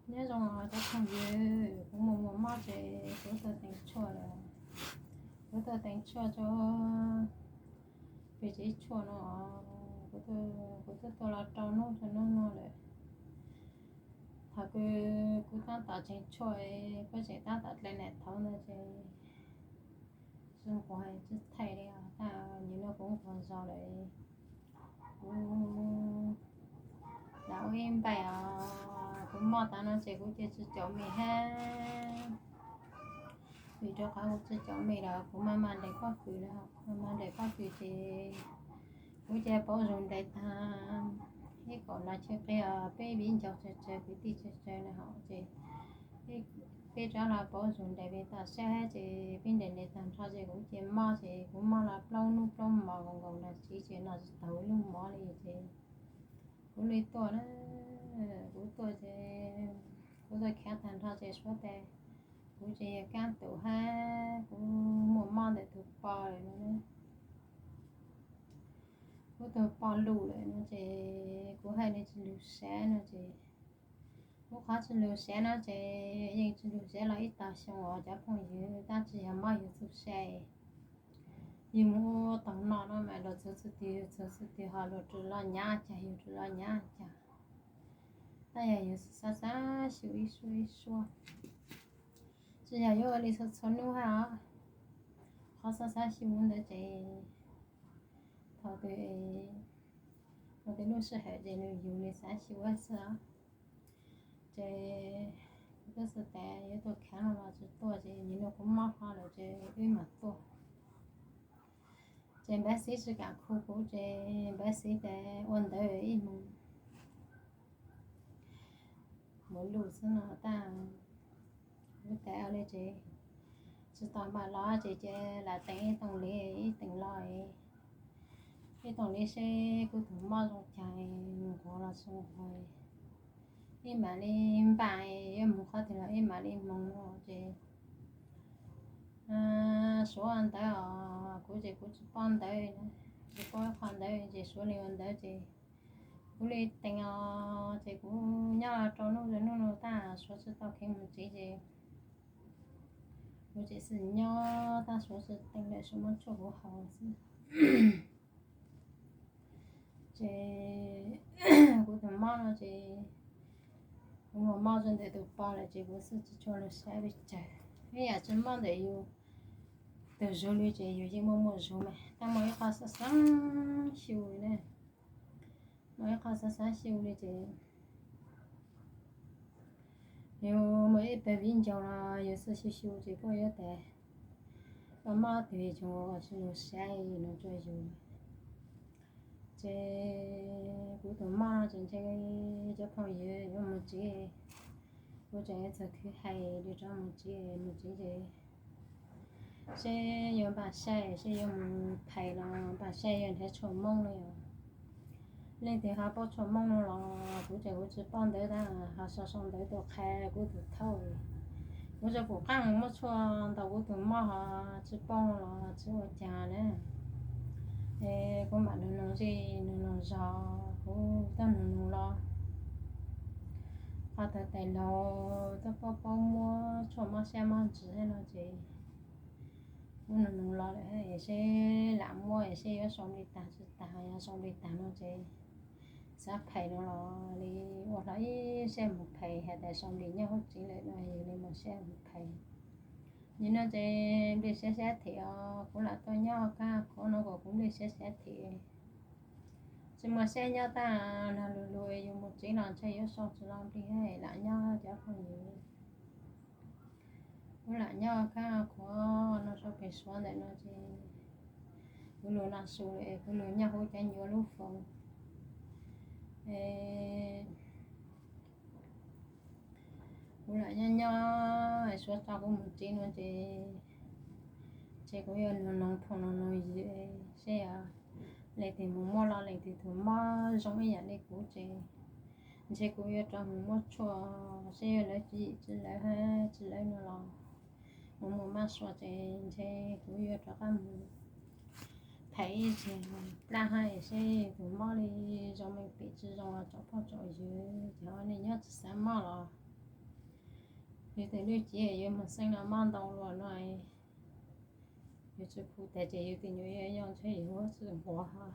Nyob zoo os cov phooj ywg, kuv mus muag mob ces kuv tuaj teev tshuaj lawm. Kuv tuaj teev tshuaj rau pem tsev tshuaj no, kuv twb tuaj los rau hnub rau hnub no lawm. Thaum kws kuv tab tom teev tshuaj, kuv tseem tab tom dlej niam thaud ntawd ces tsis nquag tsis thaij li os, tab nim no kuv nquag zog lawm. Kuv lam ua ib npaim os, kuv mob tas no ces kuv cia tsis caum me hab. Vim rau qhov kuv tsis caum me lawm kuv maj mam nres pob kws lawm, maj mam nres pob kws ces kuv cia pauv zug nres tag. Ib kaum nas this qhia peb viv ncaus tsawg tsawg kwv tij tsawg tsawg na hos ces peb rov los pauv zug nres pem tom sab ces peb nres nres tag nrho ces kuv cia mob ces kuv mob los plaub hnub plaub hmos nkaus nkaus nram tsev ces noj tsis tau ib lub mov li ces kuv li tuaj na. Kuv tuaj ces kuv tuaj khav tag nrho ces suav tes kuv tsis yog kab tum hab kuv muaj mob ntawm tus pog lawm no. Kuv tus pog lug lawm no ces kuv haj li tsis lug sab no ces kuv qhov tsis lug sab no ces yeej tsis lug sab los ib tag xyoo os cov phooj ywg, tab tsis yog mob yug txuj sa. Yug mus ua taug no no mas luag txhua txhua tig, yug txhua txhua tig ho luag rov los nyav cas, yug rov los nyav cas. Tab yog yug xav xav xyuas ib suab ib suab, tsis yog yuav ua li txhua txhua hnub hab os. Qhov xav xav xyuas ntawd ces thaum twg thaum twg lub sij hawm ces nws yug li xav xyuas xwb. Ces kuv twb xav tas yuav tuaj khav no los tsis tuaj ces nim no kuv mob qhov lawm ces wb mam tuaj. Ces npawg Xiv tsis kam khu kuv ces npawg Xiv tas ua ntawv ib hmos mus lug xwb no tag. Kuv tas ua li ces tsis tau mam los ces cia lam teem ib toom li, ib teem los, ib toom li seb kuv tus mob zoo cas, nquag los tsis nquag, ib mam li npaj, yuav mus qhov twg los ib mam li mus no ces suav ua ntawv os, kuv ces kuv tsis paub ntawv, tsis paub ib qho ntawv ces suav li ua ntawv ces kuv li teem os ces kuv nyob rau hnub rau hnub no tag suav tsis tau kheev mus tsev ces kuv tseem xwm nyob tag suav tsis teem lawm suav muab tshuaj kuv haus xwb. Ces kuv tus mob no ces kuv mus mob rau ntawm tus pog lawm ces kuv xwb tsis tshua lug saib pes tsawg. Ib yam tsis mob ntawm yus tus zug li ces yus yeej muaj muaj zug mas tab muaj ib qho xav xav xyu li na, muaj ib qho xav xav xyu li ces yus muaj ib pawg viv ncaus los yus xav xyu xyu ces kuj yuav tas koj mob twg tsis lug saib no rau yus. Ces kuv tus mob no ces ntshe cov phooj ywg yuav mus tsev, kuv tseem txog khwv hais li rov mus tsev, mus tsev ces seb yuav npaj saib seb yuav mus phais los npaj saib yuav nrhiav tshuaj Hmoob no. Leej twg ho paub tshuaj Hmoob no los kuv ces kuv tsis paub ntawv tab ho sau sau ntawv tuaj qha kuv tus thaub. Kuv tsis pum qab mus muab tshuaj ntaus kuv tus mob ho tsis paub no los tsis ua cas na. Es kuv mam nug noog zej nug noog zog, kuv tuaj nug noog los qhov tawv tais laug tuaj paub paub muab tshuaj mob siab mob ntsws no ces kuv nug noog los lawm es seb lam muab es seb yuav sau npli tag tsis tag, yog sau npli tag no ces xav phais no los li ua hlo ib seb mus phais, hais tas sau npli nyob hauv tsev lawm no yog li mus seb mus phais. Nim no ces npli siab siab thiab os, kuv lam tuaj nyob kab khuav no kom kuv npli siab siab thiab. Tsis muaj siab nyob tag, nag lug lug yus mus tsev los ntshe yuav sau tsis tau npli, lam nyob cov phooj ywg. Kuv lam nyob kab khuav no rau pem suav ntawm no ces kuv lug no su lawm, kuv lug nyob hauv cov nyuam lub foos. Kuv lam nyob nyob suav tso kuv mus tsev no ces, ces kuv yuav nug noog phooj noog ywg seb yog leej twg mus muab los leej twg tus mob zoo ib yam li kuv ces ntshe kuv yuav rov mus muab tshuaj seb yog lawv tswv yim tsis lawv hab tsis lawv no los mus muaj mab sua ces ntshe kuv yuav rov qab mus phais ib zig plab hab seb tus mob li zoo li pem tsis zoo los tsom phooj tsom ywg ces nej nyob tsis xav mob los Yus tes lwj civ yuav mus xeeb no maj ntau los no, yus tsis khu tas ces yus tus nyuam yau ntshe yuav tsis nquag ha.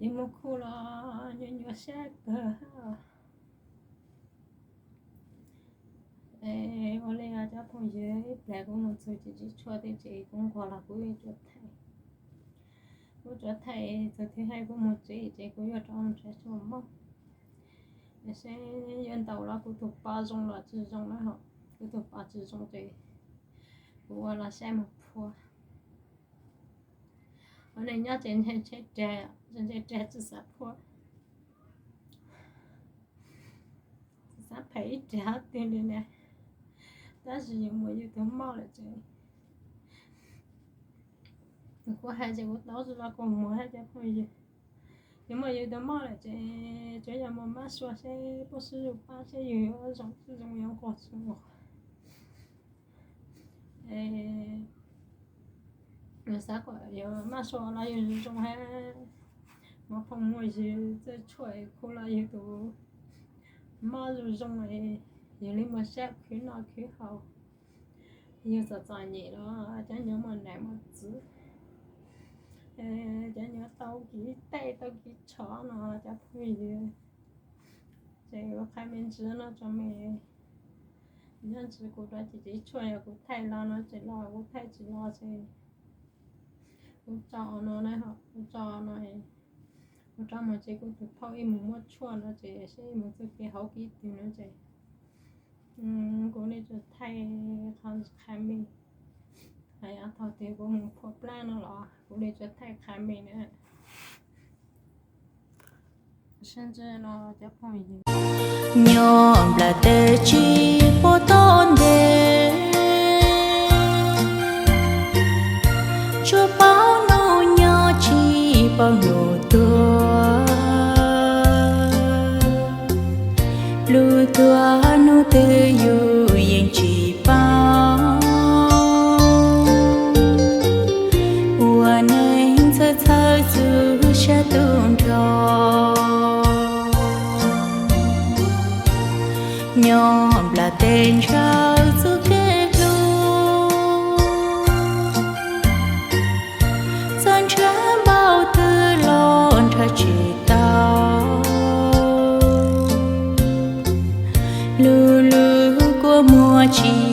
Yus mus khu los nyuaj nyuaj siab kawg. Ua li cov phooj ywg, ib pliag kuv mus txug tsev tshuaj tej ces kuv nquag los kuv yuav tsuas thaij. Kuv tsuas thaij txug thib hais kuv mus tsev ces kuv yuav rov mus tsev tshuaj mog. Seb yuav ntaus los kuv tus pos zoo los tsis zoo na ho. Kuv tus pos tsis zoo ces kuv ua los saib mus phua. Ua neeg nyob ces ntshe rag, ntshe rag tsis xav phua, tsis xav phem ib rag twg li na. Tab sis yus muaj yus tus moj lawm ces kuv hais ces kuv tau tsis los kuv mus hais cov phooj ywg. Yus muaj yus tus moj lawm ces tsuas yog mus mab sua seb puab sib zuj pab seb yus yuav zoo tsis zoo yuav nquag tsis nquag. Yus xav kom yus maj sua los yus zoo zoo hab, muaj phooj muaj ywg txawj tshuaj khu los yus tus moj zoo zoo, yus li muaj sab khwv noj khwv haus. Yus txom txom nyem los cov nyuam muaj nam muaj txiv, cov nyuam tau kiv tej tau kiv tsho no cov phooj ywg, ces ua qha me ntsis no tso me. Nyob ntsis kuv rov ces tsev tshuaj yog kuv thaij los no ces los, kuv thaij tsis los ces kuv tso no na, kuv tso no, kuv rov mus ces kuv tus phauj ib mus muab tshuaj no ces seb mus txug kev hauv kev twg no ces kuv li tsuas thaij qhov qha me. Hais thaum twg kuv mus phua plab no los kuv li tsuas thaij qha me na. Sib ntsib no cov phooj ywg. Nyob nplas tes tsis pom toj ntev, tsuas paub hnub nyoog tsis paub hnub tuag. Lub tuag hnub twg yus yeej tsis paub, ua neeg txhawj txhawj txuj sa tu nrho. Nyob nplas tes ntshaw txuj kev hlub, txawm ntshaw npaum twg los nrhav tsis tau. Lub lub kua muag tsis